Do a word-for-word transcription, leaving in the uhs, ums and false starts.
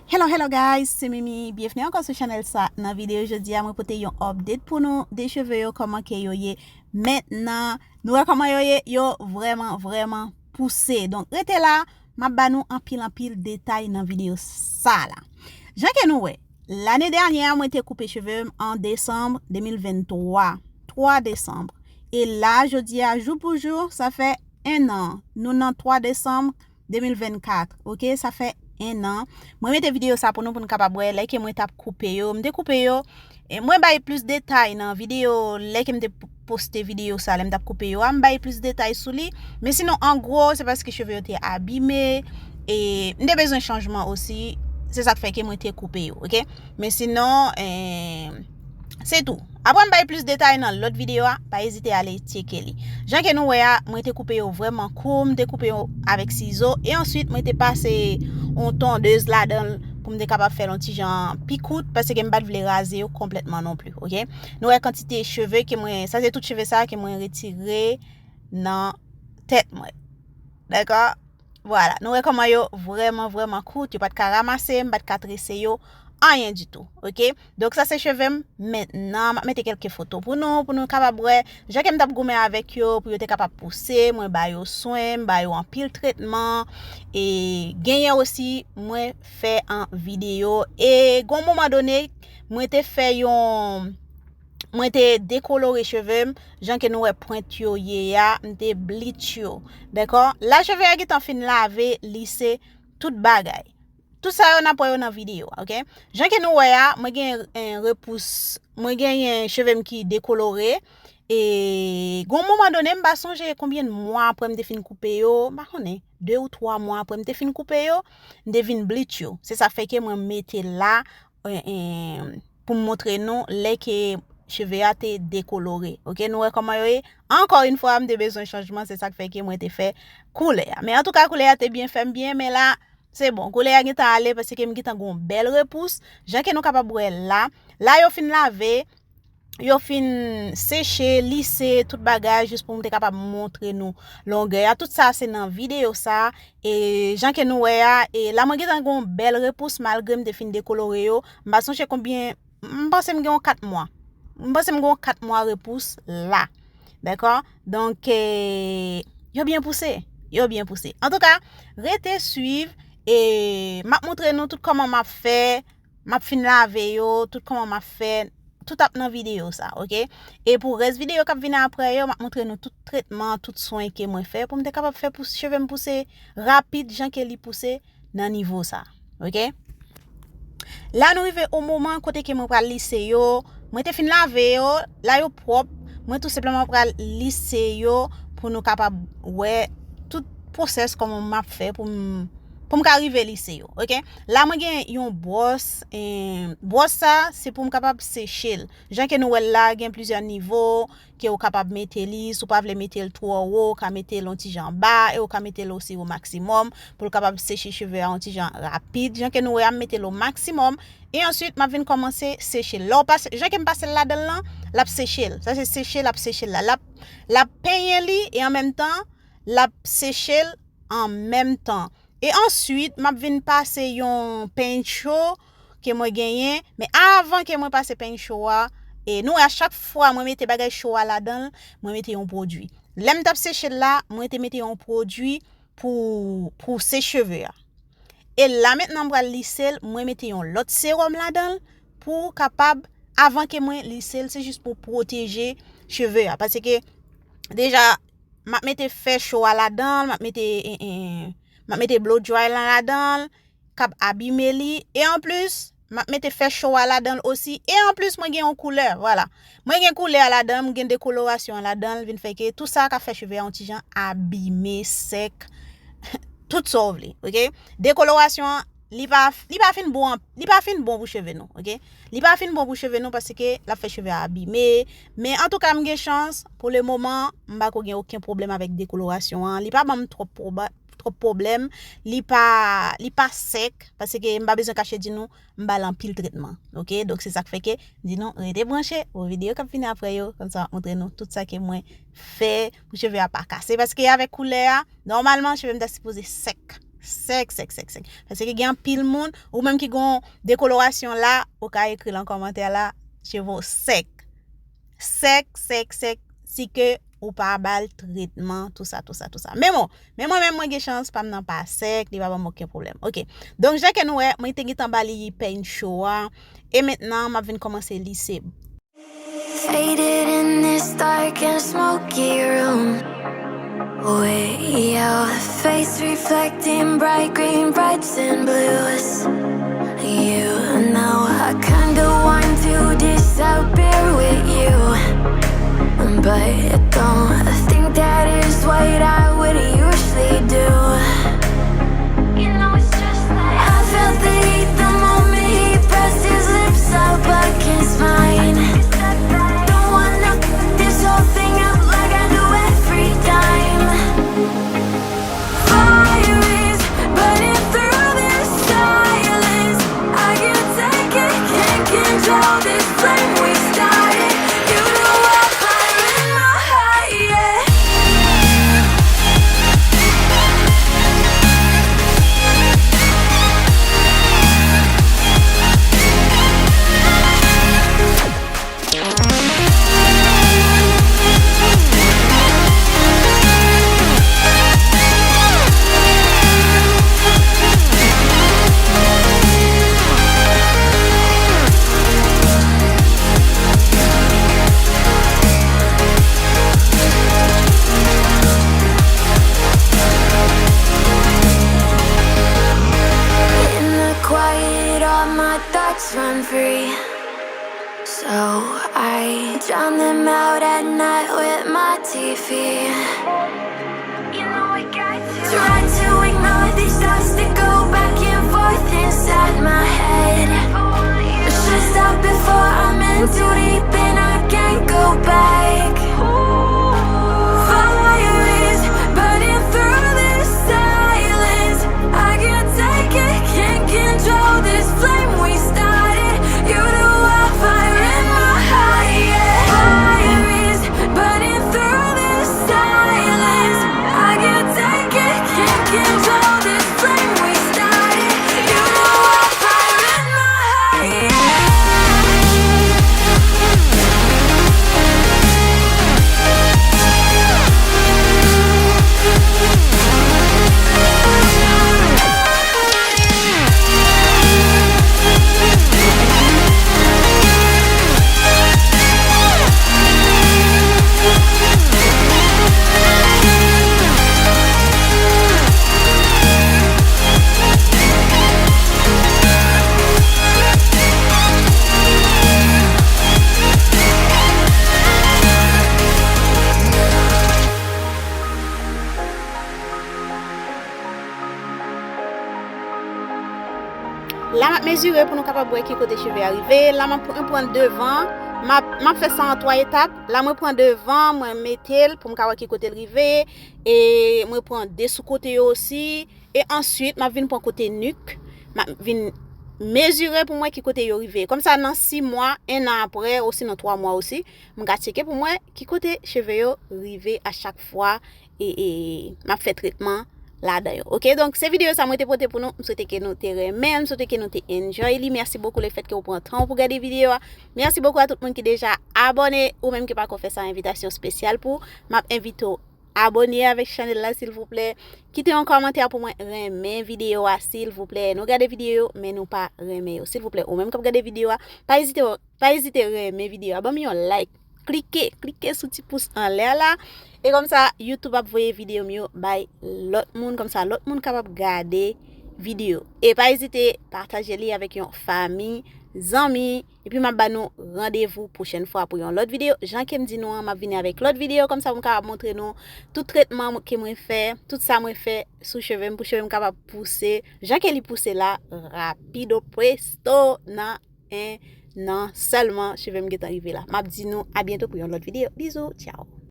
Hello, hello guys, se Mimi. Byenvni ankò sou chanèl sa. Nan videyo jodi a, mwen pote yon update pou nou de cheve yo, kòman ke yo ye mentnan. Nou wè kòman yo ye, yo vrèman, vrèman pouse. Donk, rete la, m ap ba nou anpil, anpil detay nan videyo sa la. Jan ke nou wè, lane dènyè a, mwen te koupe cheve m an desanm de mil venntwa. Twa desanm. E la, jodi a, jou pou jou, sa fè en an. Nou nan twa desanm de mil vennkat, ok? Sa fè en an. Mwen mete videyo sa pou nou, pou nou kapab wè lè ke mwen t ap koupe yo. M te koupe yo, e mwen bay plis detay nan videyo, lè ke m te p-, poste videyo sa, lè m t ap koupe yo a, m bay plis detay sou li. Men sinon, an gwo, se paske cheve yo te abime, e m te bezwen chanjman osi. Se sa k fè ke mwen te koupe yo, ok? Men sinon, e, se tou. Apre m bay plis detay nan lòt videyo a, pa ezite ale tcheke li. Jan ke nou wè a, mwen te koupe yo vrèman kou, m te koupe yo avèk sizo, e answit mwen te pase yon tondez ladan l pou m te kapab fè l yon ti jan pi kout, paske m pa t vle raze yo konplètman non pli, ok? Nou wè kantite cheve ke mwen, sa se tout cheve sa ke mwen retire nan tèt mwen. Dakò? Vwala, nou wè kòman yo vrèman, vrèman kout, yo pa t ka ranmase, m pa t ka trese yo, anyen ditou, ok? Donk sa se cheve m mentnan, m ap mete kèlke foto pou nou, pou nou kapab wè jan ke m t ap goumen avèk yo, pou yo te kapab pouse, mwen ba yo swen, m ba yo anpil tretman, e genyen osi, mwen fè an videyo, e gon moman done, mwen te fè yon, mwen te dekolore cheve m, jan ke nou wè pwent yo ye a, m te bleach yo. Dakò? La cheve a gentan fin lave, lise, tout bagay. Tout sa yo n ap wè yo nan videyo a, ok? Jan ke nou wè a, mwen gen, eh, repous, mwen genyen cheve m ki dekolore. E gon moman done, m pa sonje konbyen mwa apre m te fin koupe yo, m pa konnen, de ou twa mwa apre m te fin koupe yo, m te vin bleach yo. Se sa fè ke mwen mete la, eh, eh, pou m montre nou lè ke cheve a te dekolore. Ok, nou wè kòman yo ye? Ankò yon fwa, m te bezwen chanjman, se sa k fè ke mwen te fè koulè a. Men antouka, koulè a te byen fè m byen, men la, se bon. Koulè a gentan ale, paske m gentan gon bèl repous. Jan ke nou kapab wè la, la yo fin lave, yo fin seche, lise, tout bagay, jis pou m te kapab montre nou longè a. Tout sa se nan videyo sa. E jan ke nou wè a, e la mwen gentan gon bèl repous, malgre m te fin dekolore yo. M pa sonje konbyen, m panse m gen yon kat mwa. M panse m gen yon kat mwa repous la. Dakò? Donk, e, yo byen pouse. Yo byen pouse. Antouka, rete swiv, e m ap montre nou tout kòman m ap fè, m ap fin lave yo, tout kòman m ap fè, tout ap nan videyo sa, ok? E pou rès videyo k ap vini apre yo, m ap montre nou tout tretman, tout swen ke mwen fè pou m te kapab fè pou cheve m pouse rapid jan ke li pouse nan nivo sa, ok? La nou rive o moman kote ke mwen pral lise yo, mwen te fin lave yo, la yo pwòp, mwen tou senpleman pral lise yo pou nou kapab wè tout pwosès kòman m ap fè pou m, pou m ka rive lise yo, ok? La mwen gen yon bwòs, e, bwòs sa se pou m kapab seche l. Jan ke nou wè l la, gen plizyè nivo ke ou kapab mete li, si w pa vle mete l twò wo, ou ka mete l yon ti jan ba, e ou ka mete l osi o maksimòm, pou l kapab seche cheve a yon ti jan rapid. Jan ke nou wè a, m mete l o maksimòm, e answit, m ap vin kòmanse seche l. Lè w pase, jan ke m pase l ladan l lan, l ap seche l. Sa se seche l ap seche l la. L ap, l ap penyen li, e an menm tan, l ap seche l an menm tan. E answit, m ap vin pase yon peny cho ke mwen genyen. Men avan ke mwen pase peny cho a, e nou wè a, chak fwa mwen mete bagay cho a ladan l, mwen mete yon pwodui. Lè m t ap seche l la, mwen te mete yon pwodui pou, pou seche cheve a. E la mentnan m pral lise l, mwen mete yon lòt sewòm ladan l pou kapab, avan ke mwen lise l, se jis pou pwoteje cheve a. Paske deja, m ap mete fè cho a ladan l, m ap mete, e, e, m ap mete blow dry lan ladan l, k ap abime li. E anplis, m ap mete fè cho a ladan l osi. E anplis, mwen gen yon koulè, vwala. Mwen gen koulè a ladan l, mwen gen dekolorasyon an ladan l, vin fè ke tou sa ka fè cheve a yon ti jan abime, sèk, tout sa w vle, ok? Dekolorasyon an, li pa, li pa fin bon, li pa fin bon pou cheve nou, ok? Li pa fin bon pou cheve nou paske l ap fè cheve a abime. Men antouka, m gen chans, pou le moman, m pa ko gen okenn pwoblèm avèk dekolorasyon an. Li pa ban m twòp pwoba-, twòp pwoblèm. Li pa, li pa sèk, paske m pa bezwen kache di nou, m ba l anpil tretman. Ok? Donk, se sa k fè ke, di nou, rete branche pou videyo k ap vini apre yo. Konsa, m ap montre nou tout sa ke mwen fè pou cheve a pa kase. Paske avèk koulè a, nòmalman, cheve m ta sipoze sèk. Sèk, sèk, sèk, sèk. Paske gen anpil moun, ou menm ki gon dekolorasyon la, ou ka ekri l an kòmantè la, cheve w sèk. Sèk, sèk, sèk, si ke ou pa ba l tretman, tou sa, tou sa, tou sa. Men bon, men mwen menm mwen gen chans, pa m nan pa sèk, li pa ban m okenn pwoblèm. Ok. Donk, jan ke nou wè, mwen te gentan ba li peny cho a. E mentnan, m ap vin kòmanse lise. Faded in this dark and smoky room. With your face reflecting bright green, reds and blues. You know I kinda want to disappear with you, but don't think that is what I would usually do. I felt the heat the moment he pressed his lips up against mine. Don't wanna f- this whole thing up like I do every time. Fire is burning through this silence. I can't take it, can't control this flame we started. You know I fire in my heart, yeah. In the quiet, all my thoughts run free. So I drown them out at night with my T V. Try to ignore these thoughts that go back and forth inside my head. Should stop before I'm in too deep and I can't go back. Fire is burning through this silence. I can't take it, can't control this flame we started. You know I fire in my heart, yeah. Fire is burning through this silence. I can't take it, can't control this flame we started. You know I fire in my heart, yeah. La, m ap mezire pou nou kapab wè ki kote cheve a rive. La, m ap pran, pran devan. M ap, m ap fè sa an twa etap. La, mwen pran devan, mwen mete l pou m ka wè ki kote l rive. E mwen pran de sou kote yo osi. E answit, m ap vin pran kote nik. M ap vin mezire pou m wè ki kote yo rive. Kòmsa, nan sis mwa, en an apre, osinon twa mwa osi, m ka tcheke pou m wè ki kote cheve yo rive a chak fwa e, e m ap fè tretman ladan yo. Ok, donk se videyo sa mwen te pote pou nou. M swete ke nou te renmen l, m swete ke nou te enjoy li. Mèsi bokou lefèt ke w pran tan w pou gade videyo a. Mèsi bokou a tout moun ki deja abòne. Ou menm ki pako fè sa, envitasyon espesyal pou ou. M ap envite w abòne avèk chanèl la, silvouplè. Kite yon kòmantè pou mwen, renmen videyo a, silvouplè. Nou gade videyo, men nou pa renmen yo. Silvouplè, ou menm k ap gade videyo a, pa ezite, pa ezite renmen videyo a. Ban m yon like. Klike, klike sou ti pous anlè a la. E kòmsa, YouTube ap voye videyo m yo bay lòt moun. Kòmsa, lòt moun kapab gade videyo. E pa ezite pataje li avèk yon fanmi, zanmi. Epi m ap ba nou randevou pwochèn fwa pou yon lòt videyo. Jan ke m di nou an, m ap vini avèk lòt videyo. Kòmsa, pou m kapab montre nou tout tretman ke mwen fè, tout sa mwen fè sou cheve m, pou cheve m kapab pouse. Jan ke li pouse la, rapido presto, nan en an sèlman, cheve m gentan rive la. M ap di nou a byento pou yon lòt videyo. Bizou, tchaw.